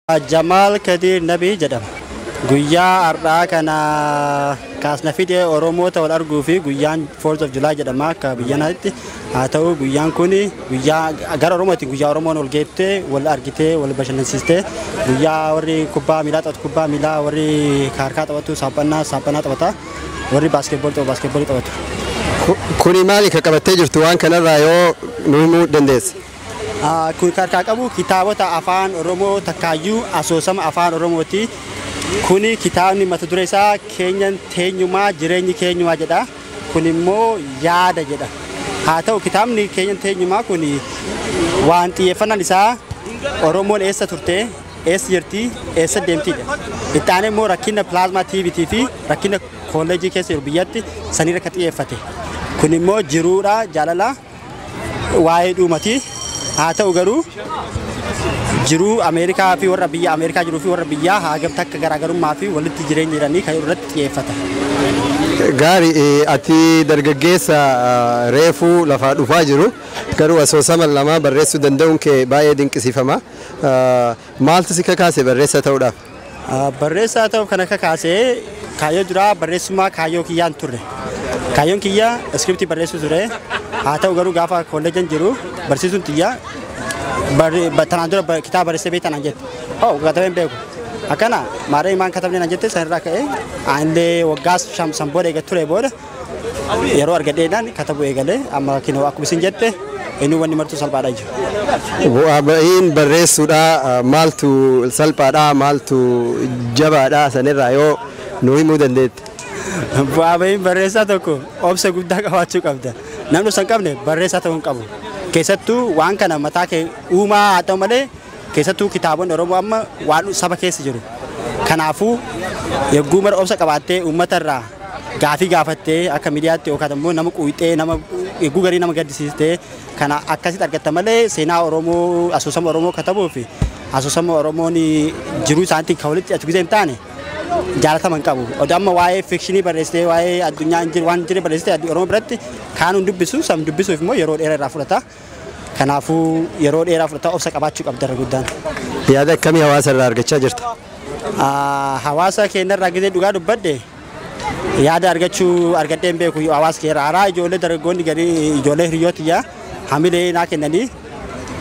Jamaal Kadir Nabii jedhama. Guyyaa har'aa kana kaasna fide Oromoota wal arguu fi guyyaan 4th of July jedhama akka biyya kanaatti. Haa ta'u, guyyaan kun guyyaa gara Oromootiin guyyaa Oromoon wal geettee, wal argitee, wal bashannansiistee, guyyaa warri kubbaa miilaa taphatu kubbaa miilaa, warri harkaa taphatu saaphannaa saaphanaa taphata, warri basketball taphatu basketballii taphatu. Kuni maali ka qabattee jirtu? Waan kanarraa yoo nu himuu dandeesse? Kun harkaa qabu kitaabota afaan Oromoo takkaayyuu asoosama afaan Oromooti. Kuni kitaabni mata duree isaa "Keenyan Teenyumaa Jireenyi Keenyumaa" jedha. Kun immoo "Yaada" jedha. Haa ta'u, kitaabni "Keenyan Teenyumaa" kun waan xiyyeeffannaan isaa Oromoon eessa turte, eessa jirti, eessa deemtidha. Itti aanee immoo rakkina plasma TVtii fi rakkina kolleejii keessa jiru biyyatti sanirra kan xiyyeeffate. Kun immoo jiruudha, jaalala, waa'ee dhuumati. Haa ta'u garuu, jiruu Ameerikaa fi warra biyya Ameerikaa jiruu fi warra biyyaa hagam takka garaagarummaa fi walitti jireenya jiranii kan irratti xiyyeeffata. Gaarii, ati dargaggeessa reefuu lafaa dhufaa jiru, garuu asoosama lama barreessuu danda'uun kee baay'ee dinqisiifama. Maaltu si kakaase barreessaa ta'uudhaaf? Barreessaa ta'uuf kan akka kaasee kaayyoo duraa barreessummaa kaayyoo kiyyaan turre. Kaayyoon kiyya scriptii barreessuu ture. Haa ta'u garuu, gaafa kolleejan jiru barsiisuun tiyya tanaan dura kitaaba barreessee beektaa naan jette. Oh, katabee hin beeku. Akkana maaree himaan katabnee naan jette. Sanirraa ka'ee anillee waggaa san booda eega ture booda yeroo argadheedhaan katabuu eegalee, amma kinoo akkuma isin jette inni wanni martuu salphaadha jiru. Bu'aa ba'iin barreessuudhaa maaltu salphaadhaa, maaltu jabaadhaa, sanirraa yoo nu himuu dandeette? Bu'aa ba'iin barreessaa tokko obsa guddaa qabaachuu qabda. Namni osoo hin qabne barreessaa ta'uu hin qabu. Keessattuu waan kana mataa kee uumaa haa ta'u malee, keessattuu kitaabonni Oromoo amma waan saba keessa jiru. Kanaafuu yogguu mara obsa qabaattee, uummata irraa gaafii gaafattee, akka miidiyaatti yookaan immoo nama quuxee, nama yogguu garii nama gaddisiistee kana akkasitti argatta malee, seenaa Oromoo, asoosama Oromoo katabuu fi asoosama Oromoon jiruu isaaniitiin kan walitti hidhatu gisee hin taane jaalatama hin qabu. Oduu amma waa'ee fictionii barreessitee, waa'ee addunyaa hin jiru waan hin jirre barreessitee, Oromoo biratti kaan hin dubbisu. San dubbisuuf immoo yeroo dheeraa irraa fudhata. Kanaafuu yeroo dheeraa fudhata, obsa qabaachuu qabda irra guddaan. Yaada akkamii hawaasa irraa argachaa jirta? Hawaasa keenya irraa gisee dhugaa dubbadhe yaada argachuu argadhee hin beeku hawaasa keenya haaraa. Ijoollee dargaggoonni garii, ijoollee hiriyootiyyaa hamilee naa kennanii,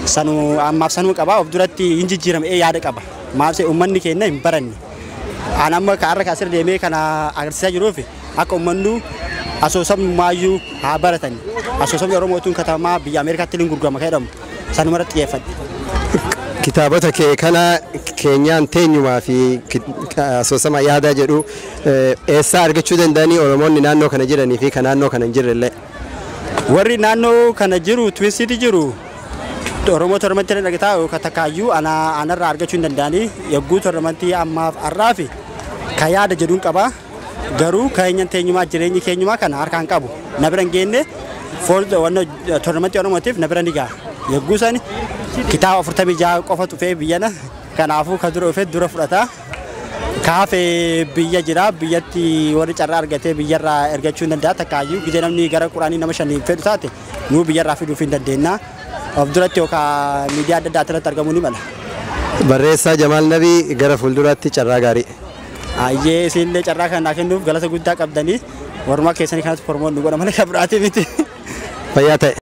sanu ammaaf sanuu qaba. Of duratti hin jijjiirame yaada qaba. Maal uummanni keenya hin baranne. An amma har'a kaasirra deemee kana agarsiisaa jiruuf akka uummannu asoosamumaayyuu haa baratan. Asoosamni Oromootuun katamaa biyya Ameerikaatti hin gurgurama kan jedhamu sanuma irratti xiyyeeffadhe. Kitaabota kee kana "Keenyaan Teenyumaa" fi asoosama "Yaadaa" jedhu eessaa argachuu danda'anii Oromoonni naannoo kana jiranii fi kan naannoo kana hin jirre illee? Warri naannoo kana jiru, Twin City jiru, Oromoo toormantii irra dhagataa yookaan takkaayyuu anarraa argachuu hin danda'anii. Yogguu toormantii ammaaf har'aa fi kan "Yaada" jedhuun qaba. Garuu "Keenyan Teenyumaa Jireenyi Keenyumaa" kana harkaan qabu. Na bira hin geenne. Toormantii Oromootiif na bira ni gaha. Yogguu sani kitaaba 46 qofa dhufee biyyana, kanaafuu kan dura dhufee dura fudhata. Kaafee biyya jira, biyyatti warri carraa argatee biyyarraa ergachuu hin danda'a. Takkaayyuu gizee namni gara quraanii nama shanii fedhu taate nuu biyyarraa fiduuf hin dandeenya. Of duratti yookaan miidiyaa adda addaa irratti argamuu ni mala. Barreessaa Jamaal Nabii, gara fuulduraatti carraa gaarii. Ayyee, isinillee carraa kana naa kennuuf galata guddaa qabdanii. Warrumaa keessanii kanatti promote nu godha malee kan biraatii miti. Fayyaa ta'e.